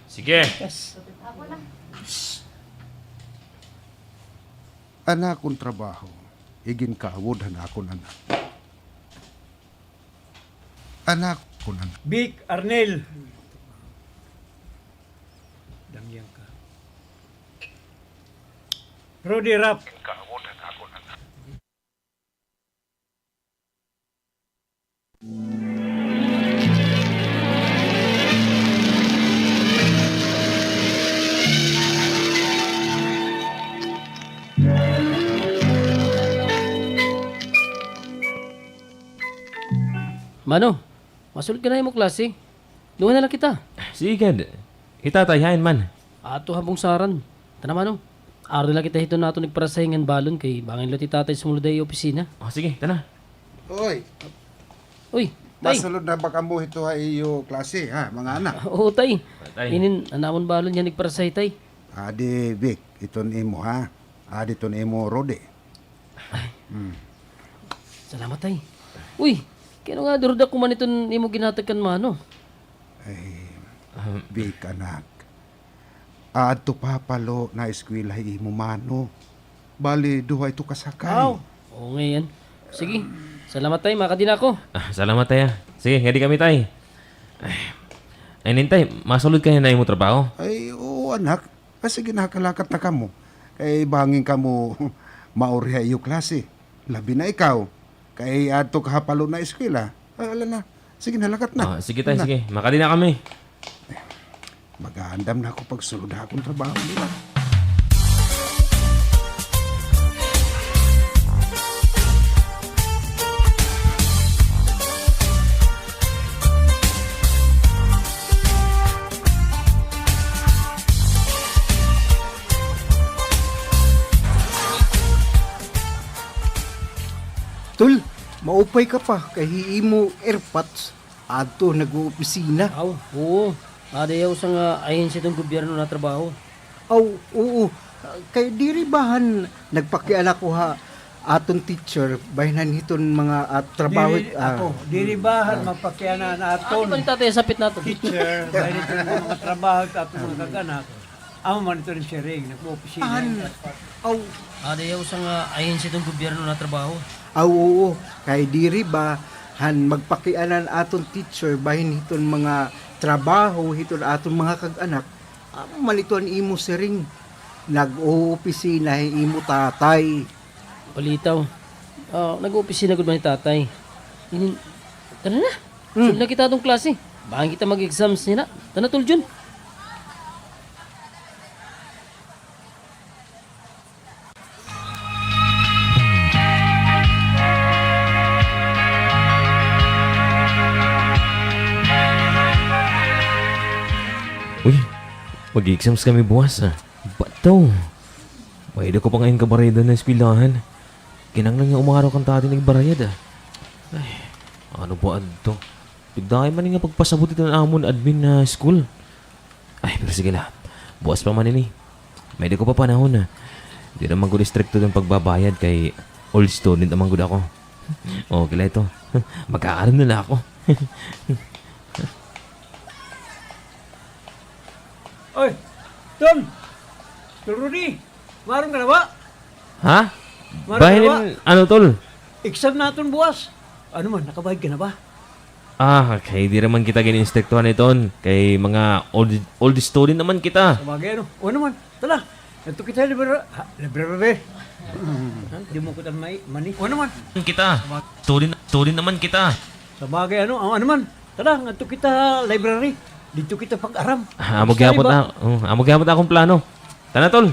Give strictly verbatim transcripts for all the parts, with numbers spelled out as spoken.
Sige. An akon trabaho, iginkaawod han akon anak. An akon anak. Vic, Arnel. Damian ka. Rudy Rap. Mano, masulod ka na ha imo klase. Duha na la kita. Sige gad. Hi Tatay, hain man? Adto ha bungsaran. Tana, Mano. Aro na la kita hiton aton igparasahi ngan balon kay bangin la hi Tatay sumulod ha iyo opisina. O, sige, tana. Oy. Uy, Tay. Masulod na ba kamo hito ha iyo klase, ha, mga anak? Oo, Tay. Tay. Inin, an amon balon yana igparasahi, Tay. Adi, Vic, iton imo, ha? Adi iton imo, Rudy. Ay. Hmm. Salamat, Tay. Uy, kay ano nga, durda ko man iton imo ginhatag kan Mano. Ay, Vic, anak. Aadto pa ha palo na eskwela hi imo Mano. Bali, duha ito ka sakay. Aw, oo ngay-an. Sige, salamat, Tay. Makadi na ako. Ah, salamat, Tay, ah. Sige, ngadi kami, Tay. Ay, ay, inin, Tay, masulod ka na ha imo trabaho? Ay, oo, anak. Ah, sige na, kalakat na kamo. Kay bangin kamo mauri ha iyo klase. Labi na ikaw. Kay adto ka ha palo na eskwela. Ah, ala na. Sige na, lakat na. Ah, sige, Tay, sige. Makadi na kami. Mag-aandam na ako pagsulod ha akon trabaho, di ba? Tol, maupay ka pa kay hi imo airpods adto nag-oopisina. Aw, oo. Ada iya usa nga ahensya iton gobyerno natrabaho. Aw, oo. Kay diri ba han nagpakiana ko ha aton teacher bahin han hiton mga, ah, trabaho, diri, ah, ako, diri ba han magpakiana han aton, adi ba ni Tatay sapit naton? Teacher, bahin hiton mga trabaho ha aton mga kag-anak. Amo man ito ni Siring, nag-opisina. Aw. Ada iya usa nga ahensya iton gobyerno natrabaho. Aw, oo. Kay diri ba han magpakiana han aton teacher bahin hiton mga trabaho hiton aton mga kag-anak. Amo man ito an imo Siring. Nag-oopisina hi imo tatay. Palitaw. Ah, nag-oopisina gud man hi Tatay. Inin, tara na. Hmm. Sulod na kita ha aton klase. Bangin kita mag-exams hina. Tana, Tol Jun. Uy, mag-exams kami buwas, ah. Bato. May-ada ko pa ngay-an kabarayadan ha eskwelahan. Kinahanglan nga umaraw kan tatay nga igbarayad, ah. Ay, ano ba adto? Pigdaay man nga pagpasabot iton amon admin ha school. Ay, pero sige la. Buwas pa man ini. May-ada ko pa panahon, ah. Diri man gud istrikto iton pagbabayad kay old student na man gud ako. Okay la ito. Mag-aaral na la ako. Oy, Tol! Tol Rudy! Maaram ka na ba? Ha? Maaram ka na ba? Bahin hin ano, Tol? Exam naton buwas. Ano man, nakabayad ka na ba? Ah, kay diri man kita gin-istriktuhan hiton. Kay mga old, old student na man kita. Sabagay, ano? O, ano man? Tara, ngadto kita libra-, ha, library. Ha? Di mo kita may mani. O, ano man? Kita. Student, student na man kita. Sabagay, ano? O, ano man? Tara, ngadto kita library. Didto kita pag-aram. Ah, amo gihapon na, o, amo gihapon akon plano. Tana, Tol.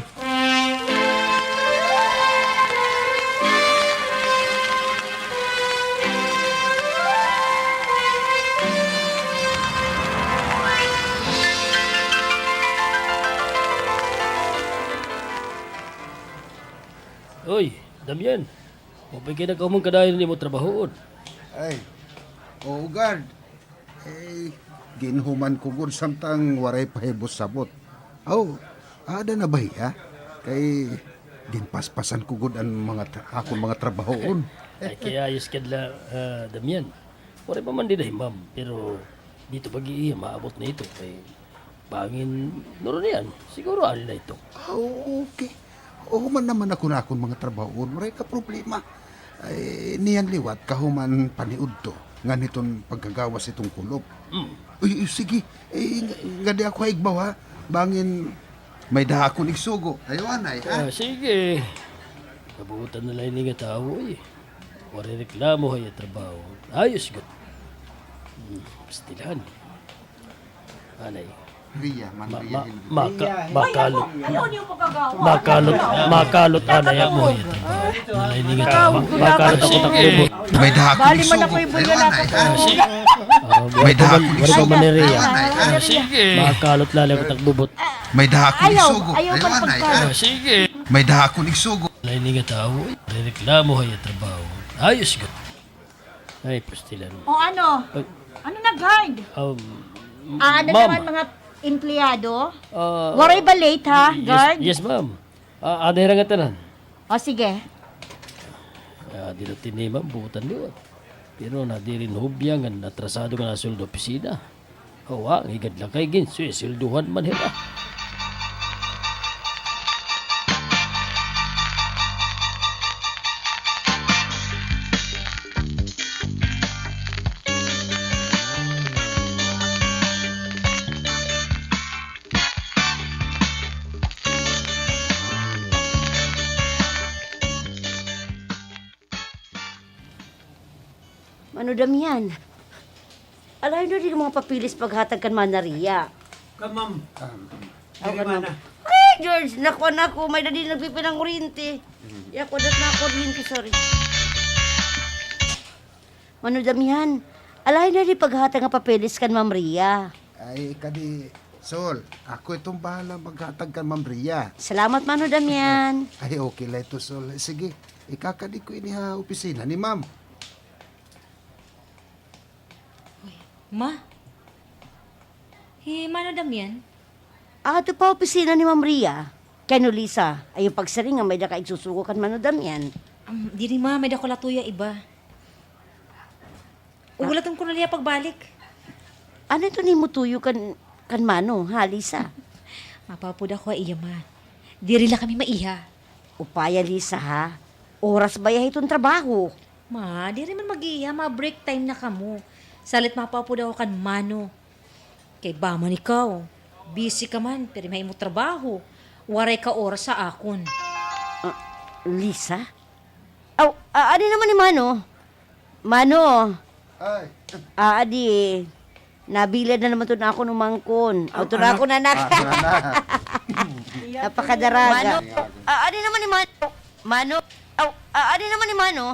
Oy, Damian. Maupay kay nakahuman ka dayon han imo trabahoon. Ay, oo, guard. Eh, ginhuman ko gud samtang waray pa hibot-sabot. Aw, aada na ba hiya? Kay ginpaspasan ko gud an mga tra-, akon mga trabahoon. Ay, kay ayos ka la, ah, Damian. Waray pa man dida hi Ma'am, pero Dito pag-iiya, maabot na ito. Kay bangin, nuro niyan. Siguro, ali na ito. Ah, okay. Human naman ako na akon mga trabahoon. Waray ka problema. Ay, niyan liwat, kahuman paniudto. Ngan hiton pagkagawas hiton kulop. Mm. Uy, uy, sige. Eh, nga, nga di ako haigbaw, ha? Bangin, may-ada akon igsugo. Ayaw anay, ha? Ah, sige. Kabuotan na la ini nga tawo, eh. Waray reklamo ha iya trabaho. Ayos gud. Hmm, pastilan. Anay. Ria, man Ma-, Ria ma-, Hilda. Maka-, makalot. Ayaw niyo pagkagawa. Makalot, makalot, anay, amo ha iya trabaho. Anay, ini nga tawo. Makalot ako takbubot. May-ada ako igsugo. Ayaw anay. Ah, sige. Ah, may-ada ako igsugo. Ayaw anay. Ah, sige. Makalot la ako takbubot. May-ada ako igsugo. Ayaw, ayaw man pagka- Ah, sige. May-ada ako igsugo. Anay, ini nga tawo, eh. Reklamo ha iya trabaho. Ayos gud. Ay, pastilan. O ano? Ay. Ano na, guard? Um, ah, ano ma'am. Naman mga empleyado? Ah, waray ba late, ha, yes, guard? Yes, ma'am. Ah, anay ra ngatanan. O, sige. Ah, diri la ini, ma'am, buotan liwat. Pero nadiri hin hubya nga atrasado nga nasulod ha opisina. Awa, ngigad la kay ginsuweldohan man hira. Mano Damian, alayon na diri mga papeles paghatag kan Mana Ria. Ka, ma'am. Aw, diri, kan Mana. Ay, George, nakuha na ako. May-ada didi nagpipinanguryente. Iya, kuha na ako kuryente, sorry. Mano Damian, alayon na diri paghatag nga papeles kan Ma'am Ria. Ay, kadi, Sol, ako iton bahala maghatag kan Ma'am Ria. Salamat, Mano Damian. Ay, okay la ito, Sol. Sige, ikakadi ko ini ha opisina ni Ma'am. Uy, Ma? Hi Mano Damian? Aadto pa opisina ni Ma'am Ria. Kay ano, Lisa, ayaw pagsiring nga may-ada ka igsusugo kan Mano Damian. Um, diri, Ma, may-ada ko la tuyo iba. Ugulaton ko na la hiya pagbalik. Ano iton imo tuyo kan, kan Mano, ha, Lisa? Mapaupod ako ha iya, Ma. Diri la kami maiha. Upaya, Lisa, ha? Oras baya hiton trabaho. Ma, diri man mag-iiha, ma-break time na kamo. Salit mapaupod ako kan Mano. Kay ba man ikaw, busy ka man, pirmi ha imo trabaho. Waray ka oras ha akon. Ah, Lisa? Aw, ah, adi naman ni Mano. Mano. Ay. Ah, adi. Nabilad na naman iton akon umangkon. Aw, iton akon anak. Ah, anak. Napakadaraga. Mano. Ah, adi naman ni Mano. Mano. Aw, ah, adi naman ni Mano.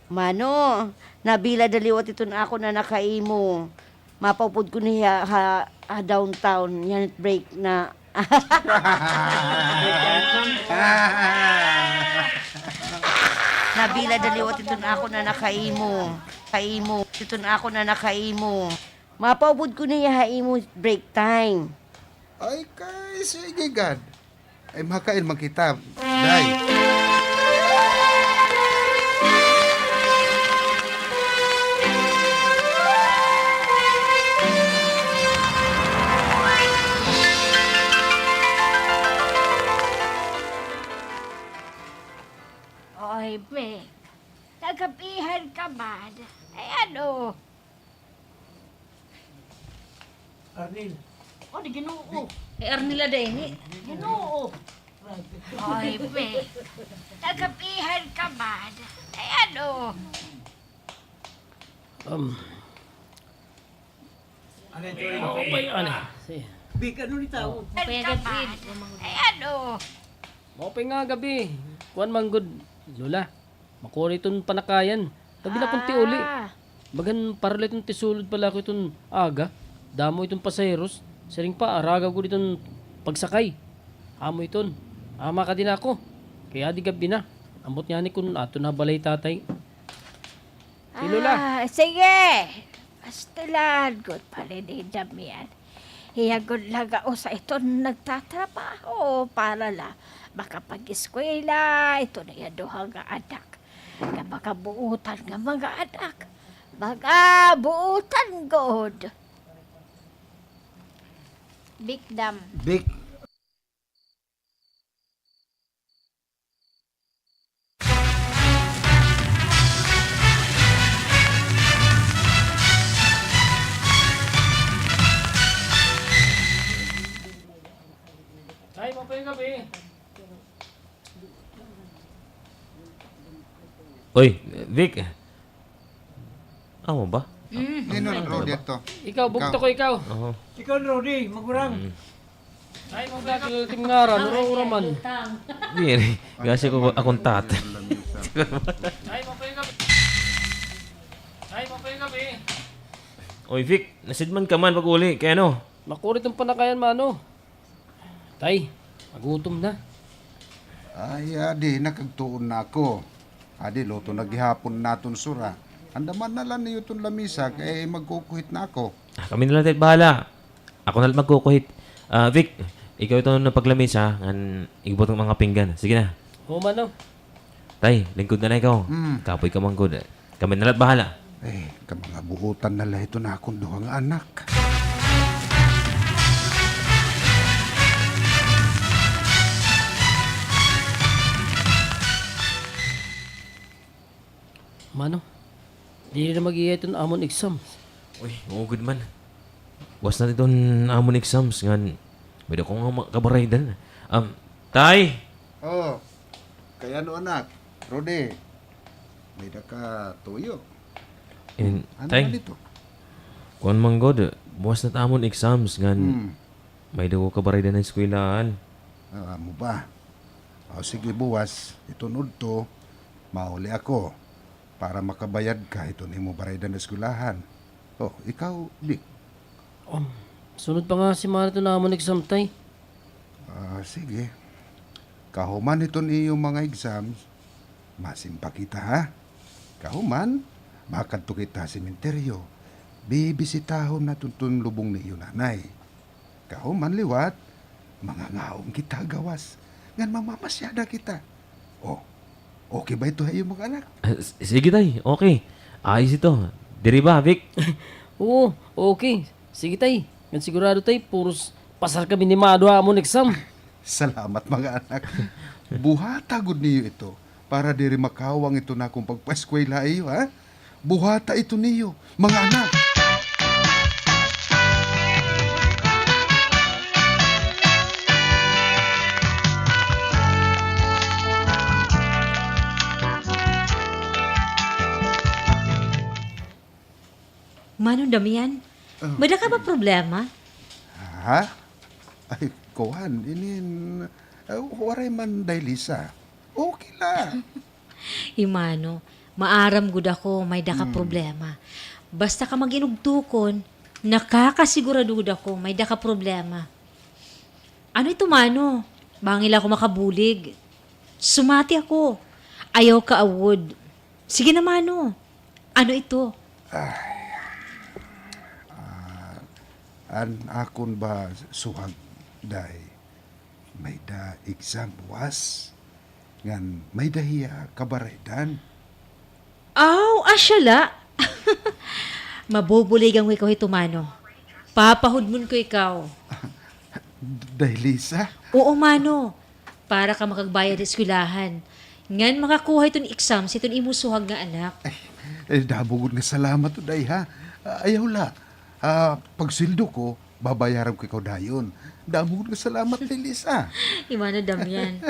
Mano, nabilad na liwat iton akon anak ha imo. Mapaupod ko na hiya ha, ha downtown, yana it break na. Nabilad na liwat iton akon anak ha imo. Ha imo, iton akon anak ha imo. Mapaupod ko na hiya ha imo break time. Ay, kay, sige gad. Ay, makain man kita, day. Oy, be. Nagabihan ka man. Ay, ano? Arnel. O, di Ginoo. Eh, Arnel ada ini. Ginoo. Ay, be. Nagabihan ka man. Ay, ano? Um. Ano ito? Ano? Sige. Big, ano ni tao? Ay, ano? Ay, ano? Maupay nga gab-i. Kuan man gud, Lola. Makuri iton panakayan. Tabi na kon ti uli. Ah. Bagan para la iton ti sulod pa la ako iton aga. Damo iton pasaheros. Siring pa, araga gud iton pagsakay. Amo iton. Ah, makadi na ako. Kay adi gab-i na. Ambot ngani kon adto na ha balay tatay. Hi, Lola. Ah, sige. Pastilan gud pala ni Damian. Hiya gud la gad usa iton nagtatrabaho para la makapag-eskwela iton iya duha nga anak. Nga mga buotan nga mga anak. Mga buotan gud. Bikdam. Bik. Ay, maupay nga gab-i. Oy, Vic. Amo ba? Mm. Nino, Rudy, ito? Ikaw, bugto ko, ikaw. Oo. Ikaw, Rudy, magurang. Mm. Ay, maupay nga gab-i. Tim ngaran, ura-ura man. Diri, gasi ko akon tat. Ay, maupay nga gab-i. Ay, maupay nga gab-i. Oy, Vic, nasidman ka man pag-uli, kay ano? Makurit an panakayan, mano. Tay, magutom na. Ay, adi, nakagtuon na ako. Adi, luto na gihapon an aton sura. Andaman na la niyo iton lamisa, kay magkukuhit na ako. Ah, kami na la, tay, bahala. Ako na la magkukuhit. Ah, Vic, ikaw iton paglamisa, ngan igubot an mga pinggan. Sige na. Oo, mano. Tay, lingkod na la ikaw. Mm. Kapoy ka man gud. Kami na la it bahala. Eh, ka mga buotan na la iton akon duha nga anak. Mano, diri na mag-iya iton amon exams. Uy, oo gud man. Buwas na iton amon exams ngan may-ada ko nga ma-, kabaraydan. Um, Tay! Oh, kay ano, anak? Rudy, may-ada ka tuyo? In-, ano Tay, man ito? Kuan man gud, buwas na it amon exams ngan may-ada ko kabaraydan ha eskwelahan. Ah, amo ba? O, sige, buwas, iton udto, mauli ako para makabayad ka hiton imo baraydan ha eskwelahan. O, ikaw, Vic? Um, sunod pa nga semana iton amon exam, Tay. Ah, sige. Kahuman hiton iyo mga exams, masimba kita, ha? Kahuman, makadto kita ha sementeryo. Bibisitahon naton iton lubong ni iyo nanay. Kahuman liwat, mangangaon kita ha gawas. Ngan mamamasyada kita. O, okay ba ito ha iyo mga anak? Ah, s-, sige, Tay. Okay. Ayos ito. Diri ba, Vic? Oo, okay. Sige, Tay. Ngan sigurado, Tay, puros pasar kami ni Mado ha amon exam. Salamat, mga anak. Buhata gud niyo ito para diri makawang iton akon pagpaeskwela ha iyo, ha? Buhata ito niyo, mga anak. Mano Damian, ah, may-ada ka ba problema? Ha? Ay, kuan, inin, ah, waray man, Day Lisa. Okay la. Hi Mano, maaram gud ako, may-ada ka problema. Basta ka mag-inugtukon, nakakasigurado gud ako, may-ada ka problema. Ano ito, Mano? Bangin la ako makabulig. Sumati ako. Ayaw ka awod. Sige na, Mano. Ano ito? Ay, ah, an akon ba suhag, Day? May-ada exam buwas. Ngan may-ada hiya kabaraydan. Aw, asya la. Mabubuligan ko ikaw hito, Mano. Papahudmon ko ikaw. Day Lisa? Oo, Mano. Para ka makagbayad ha eskwelahan. Ngan makakuha hiton exam hiton imo suhag nga anak. Ay, ay, damo gud nga salamat, Day, ha? Ah, ayaw la. Ah, pagsweldo ko, babayaran ko ikaw dayon. Damo gud nga salamat, Day Lisa. Hi Mano Damian.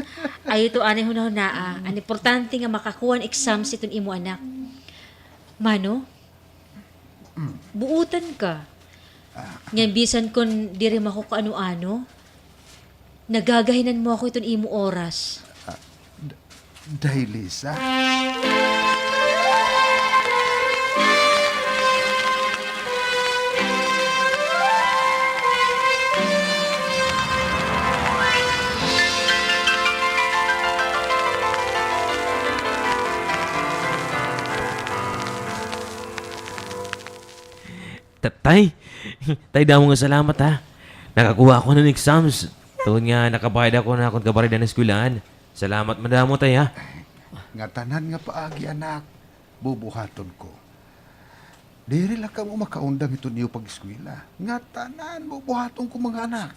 Ayaw ito anay hunahunaa. An importante nga makakuha hin exam hiton imo anak. Mano, buotan ka. Ah. Ngan bisan kon diri man ako kaano-ano, nagagahinan mo ako hiton imo oras. Ah, d-, Day Lisa? Ta-, tay, tay, damo nga salamat, ha. Nakakuha ako hin exams. Tungod nga nakabayad ako han akon kabaraydan ha eskwelahan. Salamat madamo, tay, ha. Ngatanan nga paagi, anak, bubuhaton ko. Diri la kamo makaundang hiton iyo pag-eskwela. Ngatanan, bubuhaton ko, mga anak.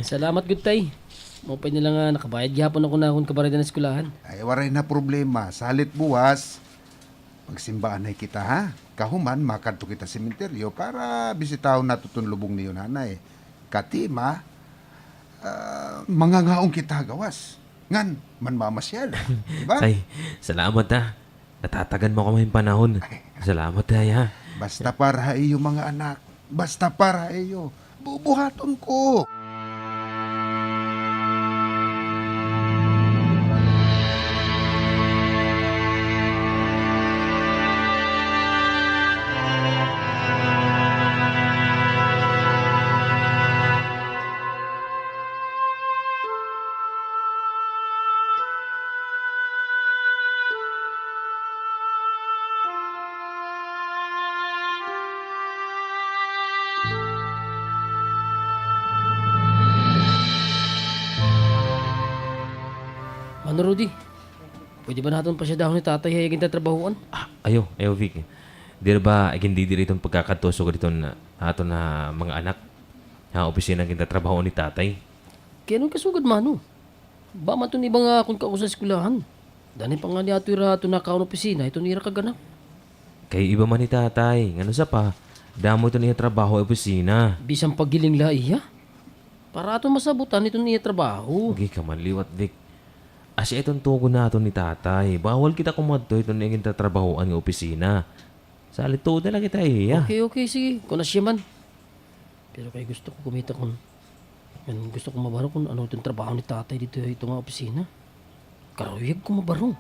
Salamat gud, Tay. Maupay na la nga nakabayad gihapon ako han akon kabaraydan ha eskwelahan. Ay, waray na problema. Salit buwas, magsimba anay kita, ha? Kahuman, makadto kita sementeryo para bisitahon naton iton lubong niyo nanay. Katima, ah, mangangaon kita ha gawas. Ngan, manmamasyal. Di ba? Tay, salamat, ha. Natatagan mo ako hin panahon. Salamat, Tay, ha. Basta para ha iyo, mga anak. Basta para ha iyo. Bubuhaton ko. Mano Rudy, pwede ba naton pasyadahon hi Tatay ha iya gintatrabahoan? Ah, ayaw, ayaw, Vic. Diri ba igindidiri iton pagkakadto sugad hiton, ah, aton, ah, mga anak ha opisina nga gintatrabahoan ni Tatay? Kay ano kasugad, mano? Ba man iton iba nga akon kausa ha eskwelahan. Danay pa ngani ato ira aton nakaon opisina, iton ira kag anak. Kay iba man hi Tatay, ngan usa pa, damo iton iya trabaho ha opisina. Bisan pa giling la iya. Para aton masabutan iton iya trabaho. Agi ka man liwat, Vic. Asya iton tugon naton ni Tatay. Bawal kita kumadto hiton iya gintatrabahoan nga opisina. Salit tuod na la kita ha iya. Okay, okay, sige. Kon asya man. Pero kay gusto ko kumita kon, ngan gusto ko mabarog kon ano iton trabaho ni Tatay didto ha ito nga opisina. Karuyag ko mabarog.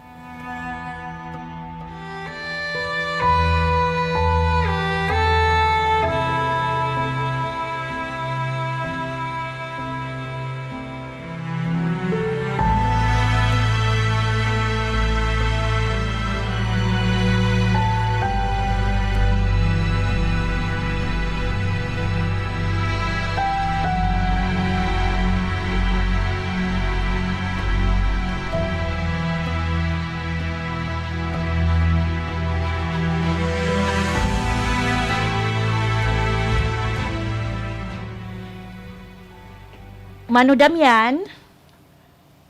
Mano Damian?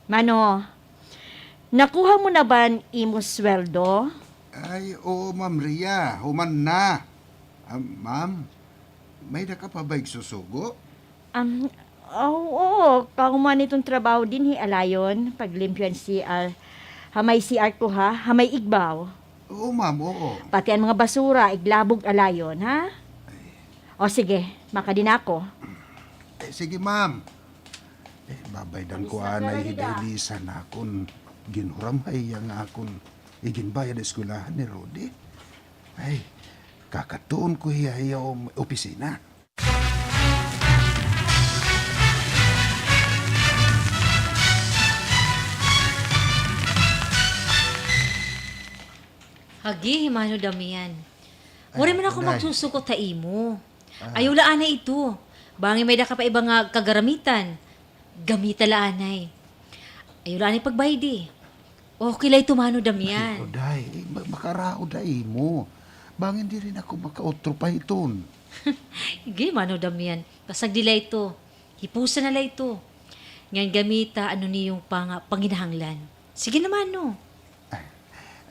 Mano, nakuha mo na ba an imo sweldo? Ay, oo, Ma'am Ria. Human na. Ah, ma'am, may-ada ka pa ba igsusugo? Um, oh, oo. Kahuman iton trabaho dinhi, alayon, paglimpyo han C R. Ha may C R ko, ha? Ha may igbaw. Oo, ma'am, oo. Pati an mga basura, iglabog alayon, ha? Ay. O, sige, makadi na ako. Eh, sige, ma'am. Eh, babaydan ko anay hi Day Lisa han akon ginhuram ha iya nga akon iginbayad ha eskwelahan ni Rudy. Ay, kakadtuon ko hiya ha iya, um, opisina. Agi, hi Mano Damian. Waray man ako magsusugot ha imo. Ah. Ayaw la anay ito. Bangin may-ada ka pa iba nga kagaramitan. Gamita la anay. Ayaw la anay pagbaydi. Okay la ito, Mano Damian. Ay, Day, ma-, makaraot ha imo. Bangin diri na ako makautro pa hiton. Agi, Mano Damian. Pasagdi la ito. Hipusa na la ito. Ngan gamita an imo pa nga panginahanglan. Sige na, Mano.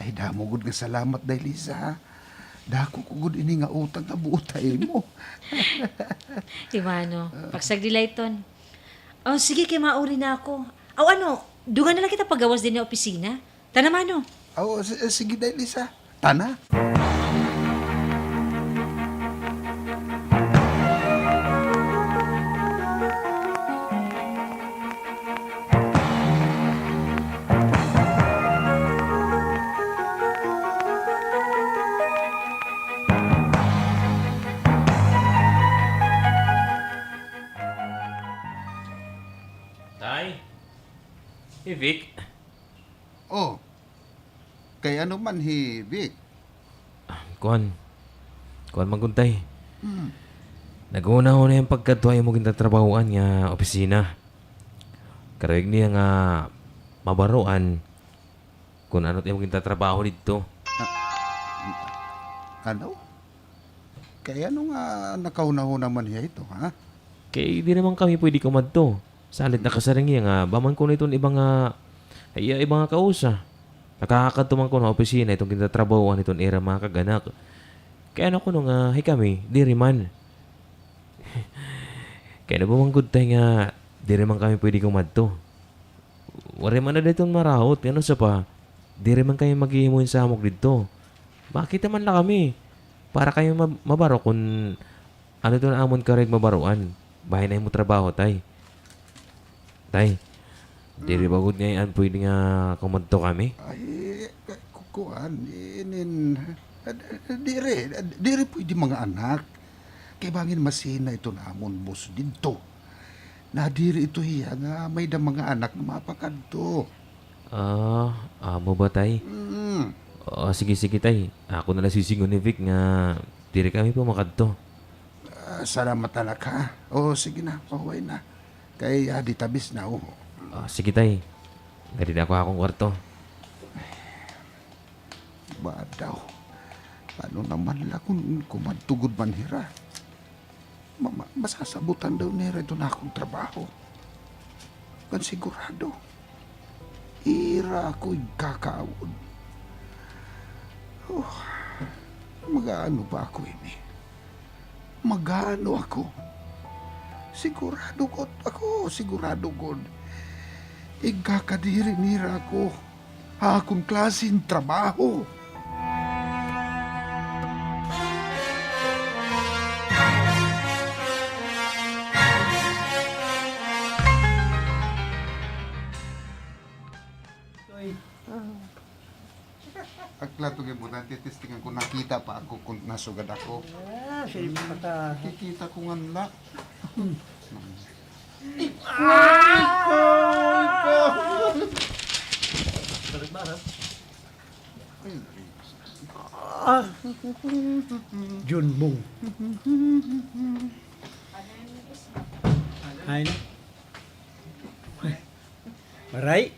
Ay, damo gud nga salamat, Day Lisa, ha. Dako ko gud ini nga utang nga buot ha imo. Hi Mano, pagsagdi la iton. O, sige, kay mauli na ako. Aw, ano, dugang na la kita paggawas dinhi ha opisina. Tana, Mano. Aw, si-, sige, Day Lisa. Tana. Tay? Hi Vic? Oh. Kay ano man hi Vic? Ah, kuan. Kuan man gud, Tay. Hmm. Naghunahuna hiya pagkadto ha imo gintatrabahoan nga opisina. Karuyag niya nga mabaroan kon ano it imo gintatrabaho didto. Ah, ano? Kay ano nga nakahunahuna man hiya hito, ha? Kay diri man kami pwede kumadto. Salit nakasiring hiya nga ba man kuno iton iba nga, ay, iya iba nga kausa. Nakakakadto man kuno ha opisina iton gintatrabahoan hiton ira mga kag-anak. Kay ano kuno nga, hi kami, diri man. Kay ano ba man gud, tay, nga diri man kami pwede kumadto? Waray man na dayton marahot, ngano sa pa, diri man kami maghihimo hin samok didto. Makita man la kami, para kami ma-, mabaro kon ano iton amon karuyag mabaroan bahin ha imo trabaho, tay. Tay, diri ba gud ngay-an pwede nga kumadto kami? Ay, ku-, kuan, inin, diri, diri pwede, mga anak. Kay bangin masina iton amon boss didto. Nadiri ito hiya nga may-ada mga anak nga mapakadto. Ah, amo ba, tay? Mm. Ah, sige, sige, tay. Ako na la sisingon ni Vic nga diri kami pa makadto. Ah, salamat, anak, ha? O, sige na, pahuway na. Kay adi ta bis na, o. Ah, sige, tay. Ngadi na ako ha akon kwarto. Ba daw? Ano naman la kon kumadto gud man hira? Ma-, ma-, masasabotan daw nira iton akon trabaho. Kan sigurado, ira ako igkakaawod. Oh, mag-aano ba ako ini? Mag-aano ako? Sigurado gud ako, sigurado gud. Igkakadiri nira ako ha akon klase hin trabaho. Toy. Akla to kay butan, titistingan ko, nakita pa ako kon nasugad ako. Ah, sige, mata. Kikita ko ngan la. Ay, ko, ay, ko. Balik ba, ha? Ah. Junmong. Ay, na. Maray.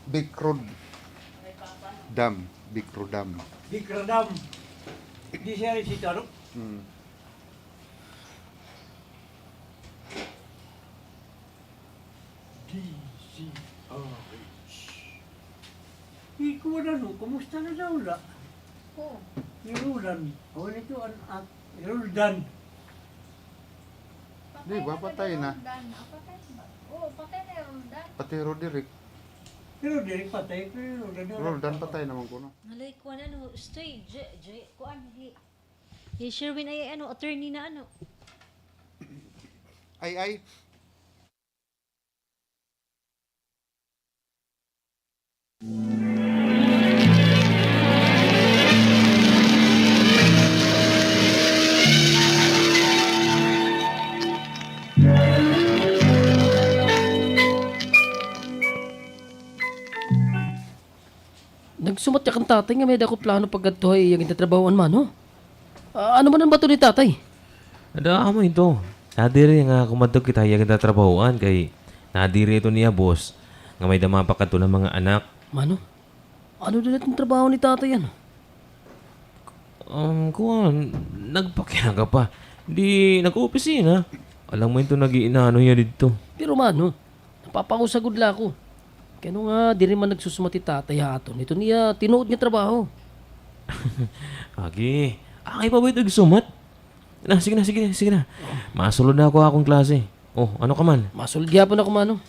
Bikrodam. Bikrodam. Bikrodam. Di siya resita, no? Hmm. D C R H. Ikaw na, no? Kumusta na daw la? Oo. Ni Roland. O, nito an, at, Roldan. Di ba, patay na? Roldan. Ah, patay na ba? Oo, patay na Roldan. Pati Roderick. Pero Roderick patay, pero Roldan, Roldan patay naman kuno. Nalay ko na, no? Stoy, J, J, kuan, hi, hi Sherwin ay, ano, attorney na, ano. Ay, ay. Nagsumat ya kan tatay nga may-ada ako plano pagkadto ha iya gintatrabahoan, mano. Ah, ano man an baton ni tatay? Ada, amo ito. Nadiri nga kumadto kita ha iya gintatrabahoan kay nadiri ito niya boss nga may-ada mapakadto nga mga anak. Mano, ano daw la iton trabaho ni tatay, ano? Um, kuan, nagpakiana ka pa. Di nag-opisina. Alangan man ito nag-iinano hiya didto. Pero, mano, napapausa gud la ako. Kay ano nga diri man nagsusumat hi tatay ha aton iton iya tinuod nga trabaho? Agi, angay pa ba ito igsumat? Na, sige na, sige na, sige na. Masulod na ako ha akon klase. O, ano ka man? Masulod gihapon ako, mano.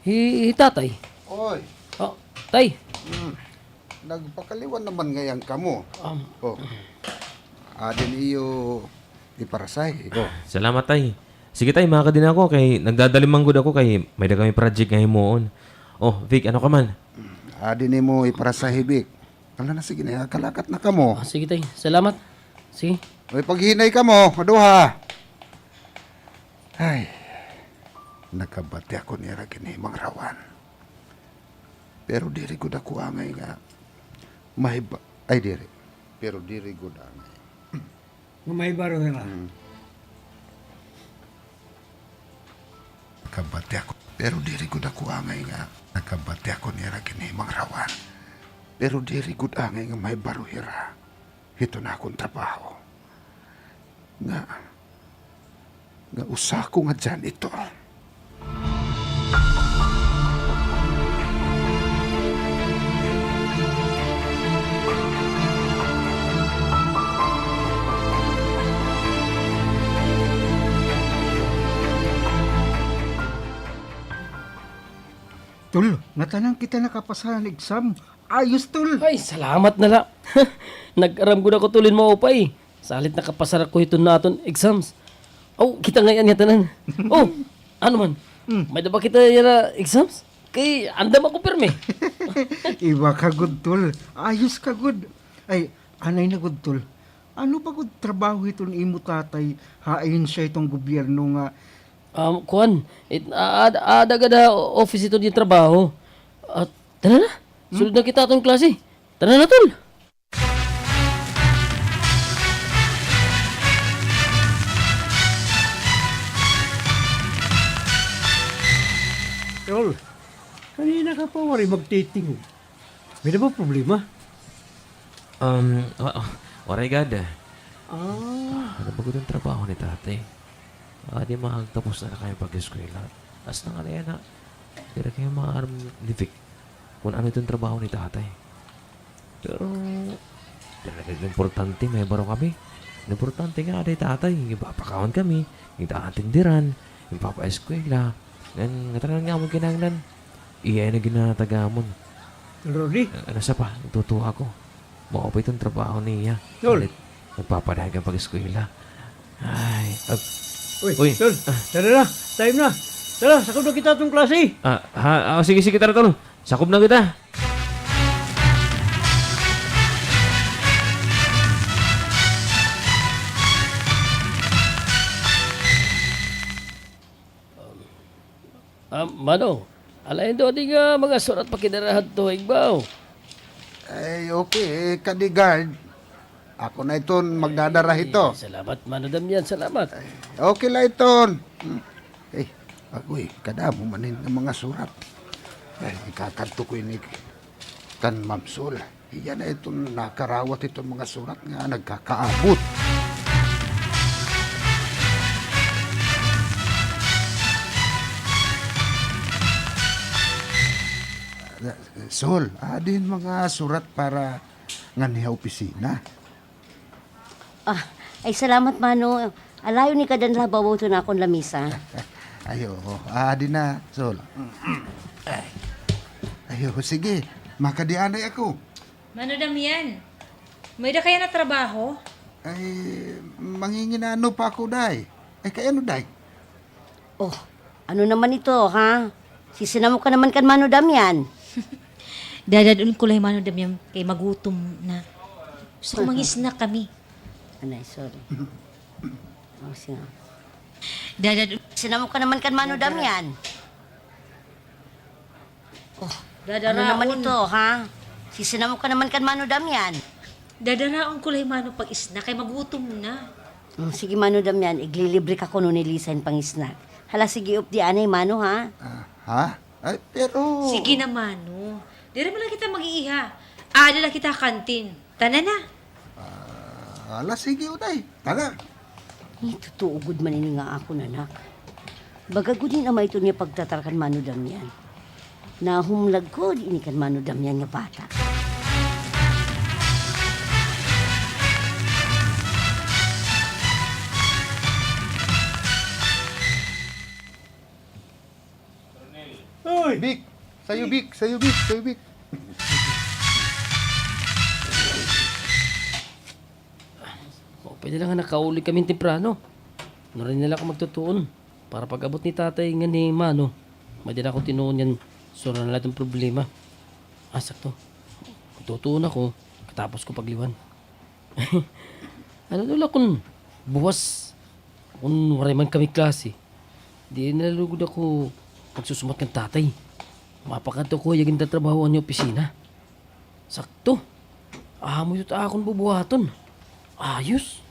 Hi, hi tatay. Oy. O, tay. Hmm. Nagpakaliwan naman ngay-an kamo. Um. O. Adi an iyo iparasahe. O. Salamat, tay. Sige, tay, makadi na ako kay nagdadali man gud ako kay may-ada kami project nga himuon. O, Vic, ano ka man? Adi an imo iparasahe, Vic. Ala na, sige na, kalakat na kamo. Ah, sige, tay. Salamat. Sige. Uy, paghinay kamo, kaduha. Ay, nakabati ako nira ginhimangrawan. Pero diri gud ako angay nga mahiba-, ay, diri. Pero diri gud angay. Nga mahibaro hira. Mm. Kabati ako. Pero diri gud ako angay nga nakabati ako nira ginhimangrawan. Pero diri gud angay nga mahibaro hira hiton akon trabaho. Nga, nga usa ko nga janitor. Tol, ngatanan kita nakapasa han exam. Ayos, tol. Ay, salamat na la. Nag-aram gud ako, tol, hin maupay. Salit nakapasa ako hiton aton exams. Aw, kita ngay-an ngatanan. Oh, ano man? Hmm. May-ada ba kita yana exams? Kay andam ako pirmi. Iba ka gud, tol. Ayos ka gud. Ay, anay na gud, tol. Ano ba gud trabaho hiton imo tatay ha ahensya hiton gobyerno nga... Um, kuan, it, a-, a-, aada gad ha office hiton niya trabaho. Ah, tara na. Hmm? Sunod na kita aton klase. Tara na, tol. Tol, kanina ka pa waray magtitingog. May-ada ba problema? Um, wa-, waray gad. Ah. Ano ba gud an trabaho ni tatay? Ah, di mahagtapos na la kami pag-eskwela. Hasta ngani yana, diri kami maaram ni Vic kon ano iton trabaho ni tatay. Pero, diri na gad importante, mahibaro kami. An importante nga, aada hi tatay, ginpapakaon kami, ginaatenderan, ginpapaeskwela. Ngan, ngatanan nga amon kinahanglan, iya na ginatag-amon. Tol Rudy? Ah, ano sa pa, nagtutuo ako. Maupay iton trabaho niya. Tol. Nagpapadayag an pag-eskwela. Ay, ag-, uy, uy. Tol, ah, tara na. Time na. Tara, sakob na kita aton klase. Ah, ha, ah, sige, sige, tara, tol. Sakob na kita. Ah, mano, alain daw adi nga mga surat pakidara hadto ha igbaw. Ay, okay, eh, kadi guard. Ako na iton magdadara hito. Ay, salamat, Mano Damian, salamat. Ay, okay la iton. Hmm. Eh, agoy, kadamo man ini nga mga surat. Ay, ikakadto ko ini kan Ma'am Sol. Hiya na iton nakarawat hiton mga surat nga nagkakaabot. Sol, adi an mga surat para nganhi ha opisina. Ah, ay salamat, Mano. Alayon ikadan la ha babaw hiton akon lamisa. Ay, oo. Adi na, Sol. Ay. Ay, oo, sige. Makadi anay ako. Mano Damian, may-ada ka yana trabaho? Ay, manginginano pa ako, day. Ay, kay ano, day? Oh, ano naman ito, ha? Sisinamo ka naman kan Mano Damian. Dadad-on ko la hi Mano Damian kay magutom na. Gusto ko mang-snack kami. Anay, sorry. Oh, sige. Dadad-on. Sinamo ka naman kan Mano Damian. Oh, ano naman ito, ha? Sisinamo ka naman kan Mano Damian. Dadaraon ko la hi Mano pag-snack kay magutom na. Mm, sige, Mano Damian, iglilibre ka kuno ni Lisa hin pang-snack. Hala, sige, updi anay, Mano, ha? Ah, ha? Ay, pero... Sige na, Mano. Diri man la kita mag-iiha. Aada la kita ha kantin. Tana na. Ah, hala, sige, uday. Tana. Ay, tutuo gud man ini nga akon anak. Baga gud hin ama iton niya pagtatar kan Mano Damian. Nahumlag gud ini kan Mano Damian nga bata. Hoy! Bik! Sayo, Bik! Sayo, Bik! Sayo, Bik! O, pwede la nga nakauli kami temprano. Nuri na la ako magtutuon. Para pag-abot ni Tatay ngan ni Mano, may-ada na ako tinuon ngan sura na la iton problema. Ah, sakto. Magtutuon ako, katapos ko pagliwan. Ano daw la kon buwas, kon waray man kami klase, di na lugod ako magsusumat kan Tatay. Mapakadto ako ha iya gintatrabahoan nga opisina. Sakto. Amo ito it akon bubuhaton. Ayos.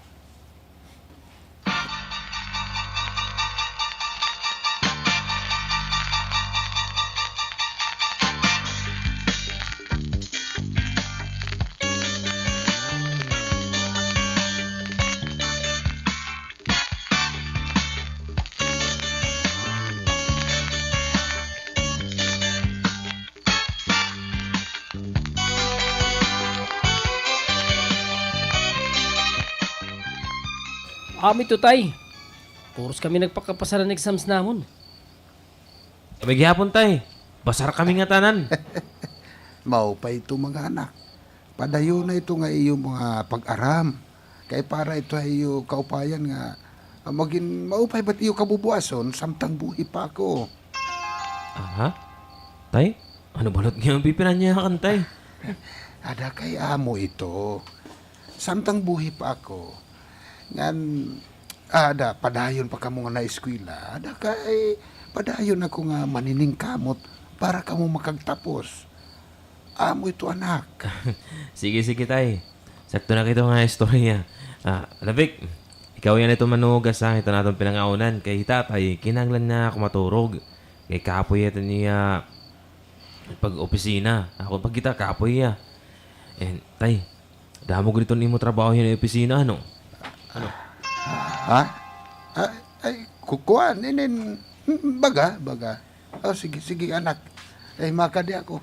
Amo ito, tay. Puros kami nagpakapasar han exams namon. Kami gihapon, tay. Pasar kami ngatanan. Maupay ito, mga anak. Padayona ito nga iyo mga pag-aram. Kay para ito ha iyo kaupayan nga, ah, magin maupay ba it iyo kabubuason samtang buhi pa ako. Aha? Tay? Ano balot nga an pipinanyakan, tay? Ada kay amo ito. Samtang buhi pa ako, ngan, ah, ada, padayon pa kamo nga naeskwela, ada kay padayon ako nga maniningkamot para kamo makagtapos. Amo ito, anak. Sige, sige, tay. Sakto na kay ito nga istorya. Ah, Lapik, ikaw yana ito manhugas ha iton aton pinangaunan kay hi tatay kinahanglan nga ako maturog. Kay kapoy ito niya pag-opisina. Ako pagkita, kapoy hiya. And, tay, damo gud iton imo trabaho yana ha opisina, ano? Ano? Ha? Ah, ay, ku-, kuan, inin, baga, baga. Oh, sige, sige, anak. Ay, makadi ako.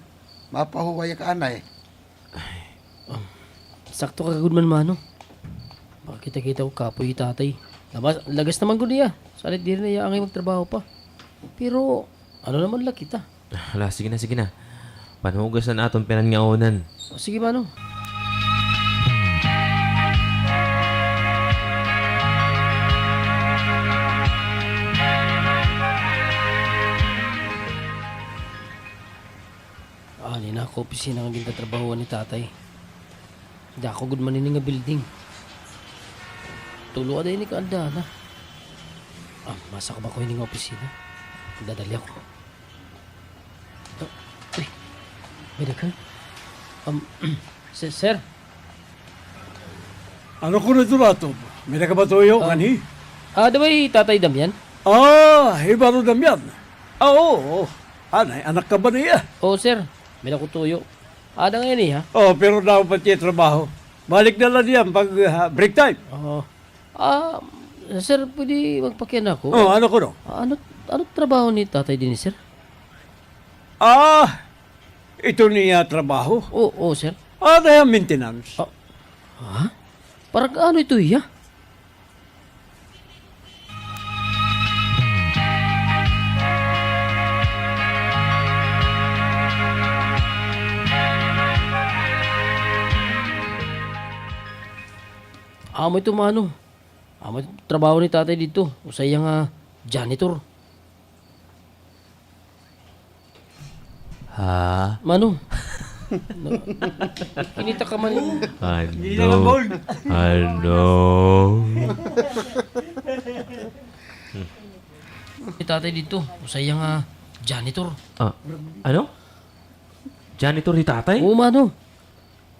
Mapahuway ka, anay. Ay, um, sakto ka gud man, mano. Makakita-kita ko kapoy hi tatay. Labas, lagas naman gud hiya. Salit diri na hiya angay magtrabaho pa. Pero, ano naman la kita? Hala, sige na, sige na. Panhugas na an aton pinangaunan. O, sige, mano. Ani na ako opisina nga gintatrabahoan ni tatay. Dako gud man ini nga building. Tulo ada ini ka andana. Ah, masa ko ba ko ini nga opisina? Dadali ako. Oh, uy, may daghan. Um, si-, sir? Ano kuno ito, Bato? May nakabatuyo nganhi? Ah, di ba hi Tatay Damian? Ah, hi Baro Damian. Ah, oo, oo. Anay, anak ka ba niya? Oo, sir. May nakutuyo. Ada ngay-an, ha? Oh, pero dapat niya trabaho. Balik na lang niya pag, ah, break time. Oo. Ah, sir, pwede magpakiana ako? Oh, ano kuno? Ah, ano, ano trabaho ni Tatay dinhi, sir? Ah, ito niya trabaho? Oo, oo, sir. Ah, kaya maintenance. Ah, ha? Para ano ito hiya? Amo ito, mano. Amo ito trabaho ni tatay didto. Usa hiya nga janitor. Ha? Mano? Kinita ka man. Ano? Ano? Hi tatay didto, usa hiya nga janitor. Ah, ano? Janitor hi tatay? Oo, mano.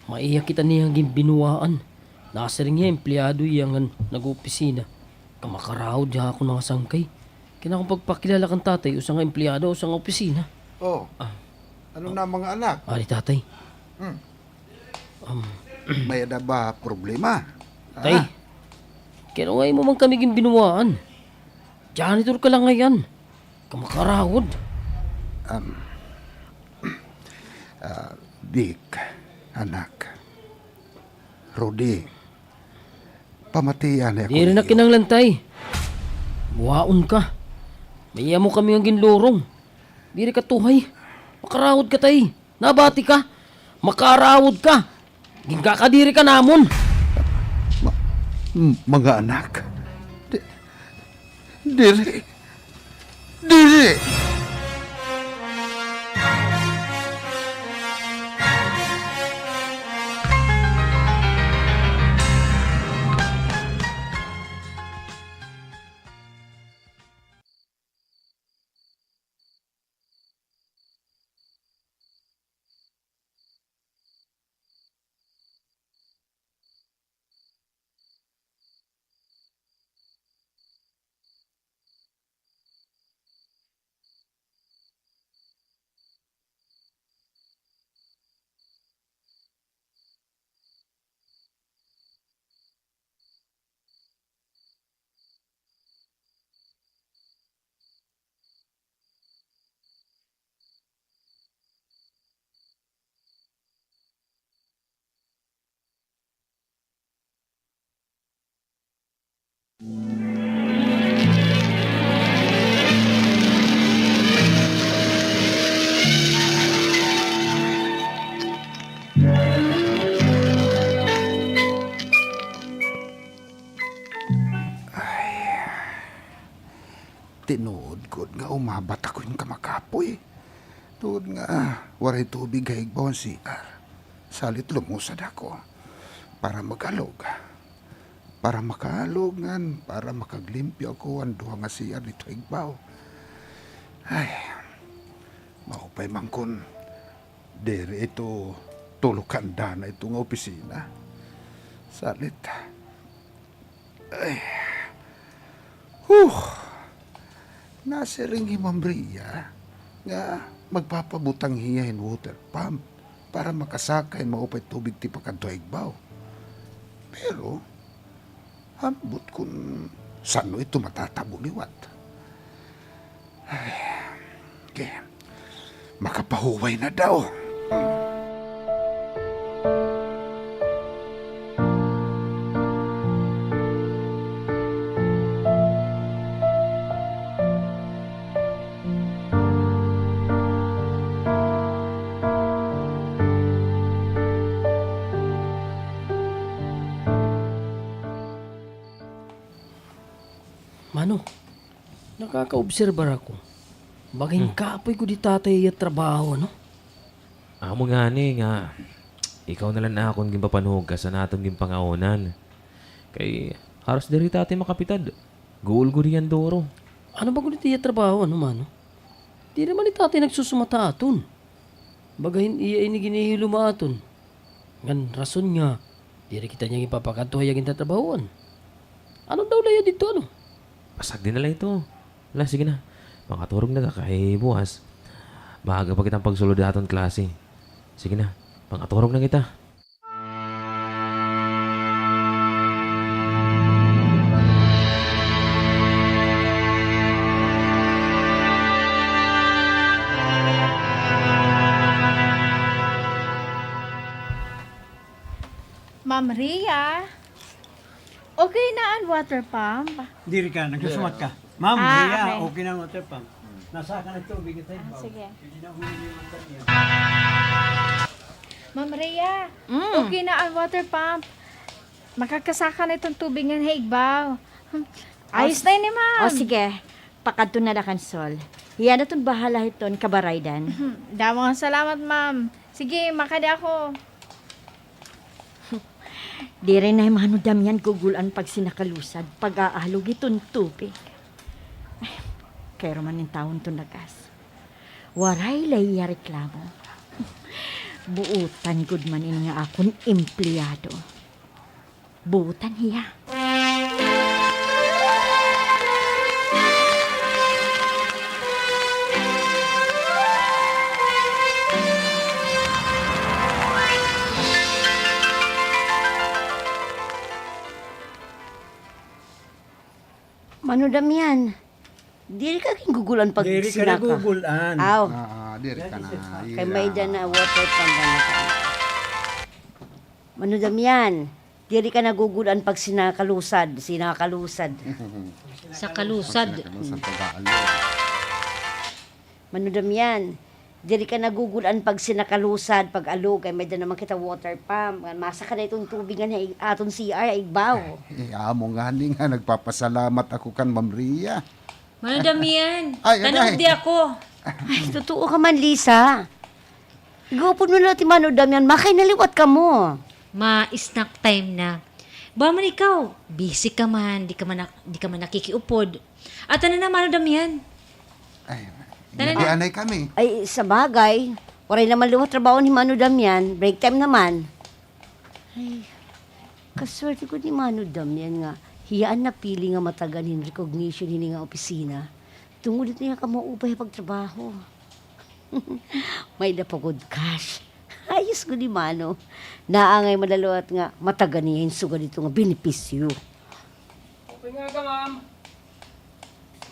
Maiha kita niya ginbinuwaan. Nasiring hiya, empleyado hiya ngan nag-opisina. Kamakarawod hiya akon mga sangkay. Kay akon pagpakilala kan tatay, usa nga empleyado, usa nga opisina. Oh. Ah. Ano na, mga anak? Ari, tatay. Hmm. Um, may-ada ba problema? Tay, ah, kay ano nga imo man kami ginbinuwaan? Janitor ka la ngay-an. Kamakarawod. Um, ah, Vic, anak. Rudy, pamatian ako. Diri na kinahanglan, tay. Buwaon ka. Maiha mo kami nga ginlurong. Diri ka tuhay. Makarawod ka, tay. Nabati ka? Makarawod ka. Ginkakadiri ka namon. Ma-, m-, mga anak. Di-, diri. Diri. Umabat ako hin kamakapoy. Tungod nga, ah, waray tubig ha igbaw an C R. Salit lumusad ako para mag-alog. Para makaalog ngan, para makaglimpyo ako an duha nga C R didto ha igbaw. Ay, maupay man kon diri ito tulo ka andana ito nga opisina. Salit. Ay. Huh! Nasiring hi Ma'am Rhea nga magpapabutang hiya hin water pump para makasaka hin maupay tubig tipakadto ha igbaw. Pero, ambot kon san-o ito matatabo liwat. Ay, okay. Makapahuway na daw. Mano, nakakaobserbar ako. Baga hin kapoy gud hi Tatay ha iya trabaho, ano? Amo ngani nga ikaw na la an akon ginpapanugkas han aton ginpangaonan. Kay haros diri hi Tatay makapitad. Guol gud hiya hin duro. Ano ba gud it iya trabaho, ano, Mano? Diri man hi Tatay nagsusumata ha aton. Baga hin iya ini ginhihilom ha aton. Ngan rason nga diri kita niya ginpapakadto ha iya gintatrabahoan. Ano daw la hiya didto, ano? Pasagdi na la ito. Hala, sige na. Pangaturog na ka kay buwas maaga pa kita pagsulod ha aton klase. Sige na, pangaturog na kita. Ma'am Rhea, okay na an water pump? Diri ka, nagsusumat ka. Ma'am Rhea, okay na an water pump. Nasaka na tubig ito. Ah, sige. Ma'am Rhea, okay na an water pump. Makakasaka na iton tubig ngan ha igbaw. Ayos na ini, ma'am. O, sige. Pakadto na la kan Sol. Hiya na iton bahala hiton kabaraydan. Damo nga salamat, ma'am. Sige, makadi ako. Diri na hi Mano Damian gugul-an pagsinakalusad, pag-aalog hiton tubig. Ay, kairo man nin tawo hiton lagas. Waray la hiya reklamo. Buotan gud man ini nga akon empleyado. Buotan hiya. Mano Damian, diri ka gin gugul-an pagsinaka? Diri ka na gugul-an. Aw. Ah, ah, diri ka na. Kay may-ada na water pump na. Mano Damian, diri ka na gugul-an pagsinakalusad, sinakalusad. Sakalusad. Sakalusad, pag-aalog. Mano Damian, diri ka na gugul-an pagsinakalusad, pag-alog, kay may-ada naman kita water pump. Ngan masaka na iton tubig ngan ha i-, aton C R ha igbaw. Eh, amo ngani nga nagpapasalamat ako kan Ma'am Rhea. Mano Damian, ay, tan-aw di ako. Ay, tutuo ka man, Lisa. Ig-upod mo na la it hi Mano Damian, makain na liwat kamo. Ma, snack time na. Ba man ikaw, busy ka man, di ka man nak-, di ka man nakikiupod. Ata na na, Mano Damian. Ay, tana na. Anay kami. Ay, sabagay, waray naman liwat trabaho ni Mano Damian, break time naman. Ay, kaswerte gud ni Mano Damian nga hiya an napili nga matagan hin recognition hini nga opisina. Tungod hit iya kamaupay ha pagtrabaho. May-ada pa gud cash. Ayos gud ni Mano. Naangay man la liwat nga matagan niya hin sugad hito nga benepisyo. Maupay nga aga, ma'am.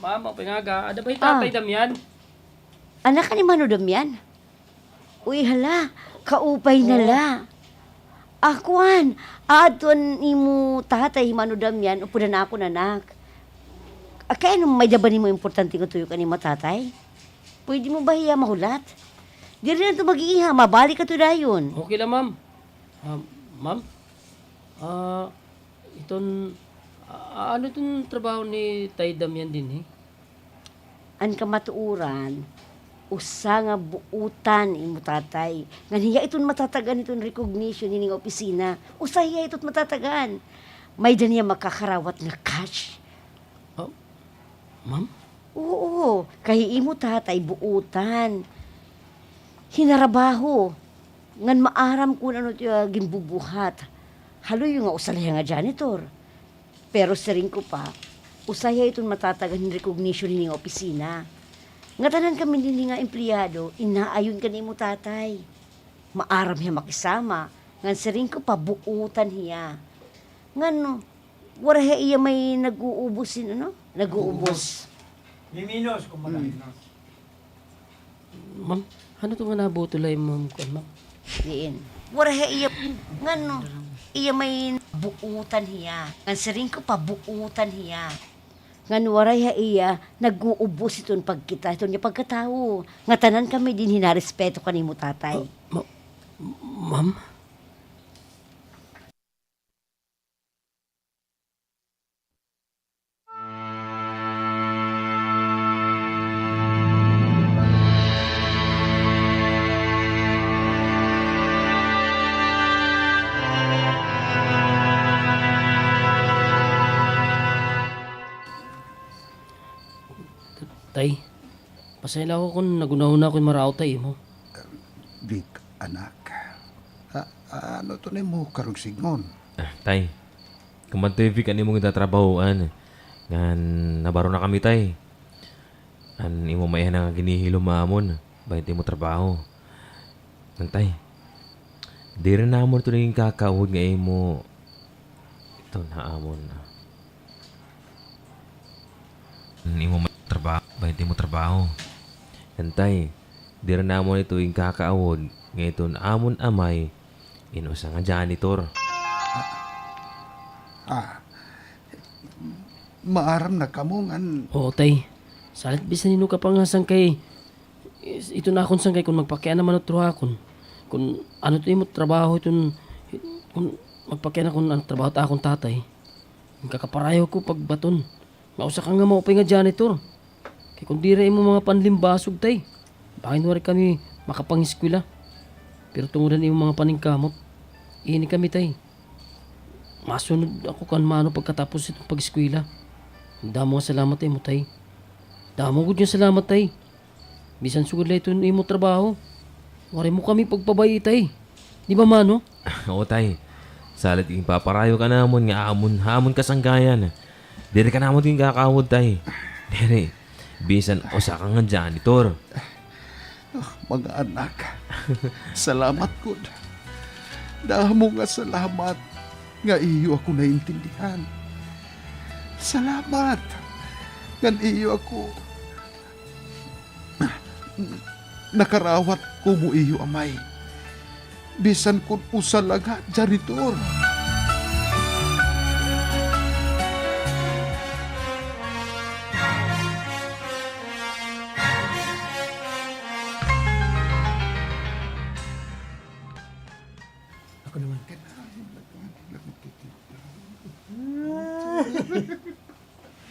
Ma'am, maupay nga aga. Ada ba hi Tatay Damian? Anak ka ni Mano Damian? Uy, hala, kaupay na la. Ah, kuan, aadto an imo tatay hi Mano Damian, upod han akon anak. Ah, kay ano, may-ada ba nimo importante nga tuyo kan imo tatay? Pwede mo ba hiya mahulat? Diri na ito mag-iiha, mabalik adto dayon. Okay la, ma'am. Ah, ma'am? Ah, iton, ah, ano iton trabaho ni Tay Damian dinhi? An kamatuoran, usa nga buotan imo tatay. Ngan hiya iton matatagan hiton recognition hini nga opisina. Usa hiya iton matatagan. May-ada niya makakarawat nga cash. Ah, ma'am? Oo, kay imo tatay buotan. Hinarabaho. Ngan maaram kon ano it iya ginbubuhat. Haluyo nga usa la hiya nga janitor. Pero siring ko pa, usa hiya iton matatagan hin recognition hini nga opisina. Ngatanan kami dinhi nga empleyado, inaayon kan imo tatay. Maaram hiya makisama, ngan siring ko pa, buotan hiya. Ngan, waray ha iya may nag-uubos hin, ano? Nag-uubos. Miminos, kumbaga. Hmm. Ma'am, ano to nga nabuto la, ma'am, kuan, ma'am? Diin. Waray ha iya, ngano, iya may buotan hiya. Ngan siring ko pa, buotan hiya. Ngan waray ha iya, nag-uubos iton pagkita, iton niya pagkatawo. Ngatanan kami dinhi narespeto kan imo tatay. Ah, ma-, ma'am? Tay, pasayloa ako kon naghunahuna ako hin maraot ha imo. Vic, anak. A-, ano to nimo karuyag sidngon? Ah, tay, kumadto hi Vic an imo gintatrabahoan. Ngan nabaro na kami, tay. An imo maiha na nga ginhihilom ha amon, bahin it imo trabaho. Ngan tay, diri namon ito inkakaawod nga imo, ito na amon. An imo ma-, trabaho, bahin it imo trabaho. Ngan tay, diri namon ito inkakaawod nga iton amon amay in usa nga janitor. Ah, maaram na kamo ngan. Oo, tay. Salit bisan hin-o ka pa nga sangkay, is-, iton akon sangkay kon magpakiana man utro ha akon. Kon ano it imo trabaho iton, kon magpakiana kon ano trabaho it akon tatay. Makakaparayaw ako pagbaton nga usa ka nga maupay nga janitor. Kay kon diri imo mga panlimbasog, tay, bangin waray kami makapangeskwela. Pero tungod han imo mga paningkamot, ini kami, tay. Masunod ako kan mano pagkatapos hiton pag-eskwela. Damo nga salamat ha imo, tay. Damo gud nga salamat, tay. Bisan sugad la iton imo trabaho, waray mo kami pagpabay-i, tay. Di ba, mano? Oo, tay. Salit ginpaparayaw ka namon nga amon, ha amon kasangkayan. Diri ka namon ginkakaawod, tay. Diri. Bisan usa ka nga janitor. Ah, mga anak, salamat gud. Damo nga salamat nga iyo ako naintindihan. Salamat ngan iyo ako nakarawat komo iyo amay. Bisan kon usa la nga janitor. Ako naman.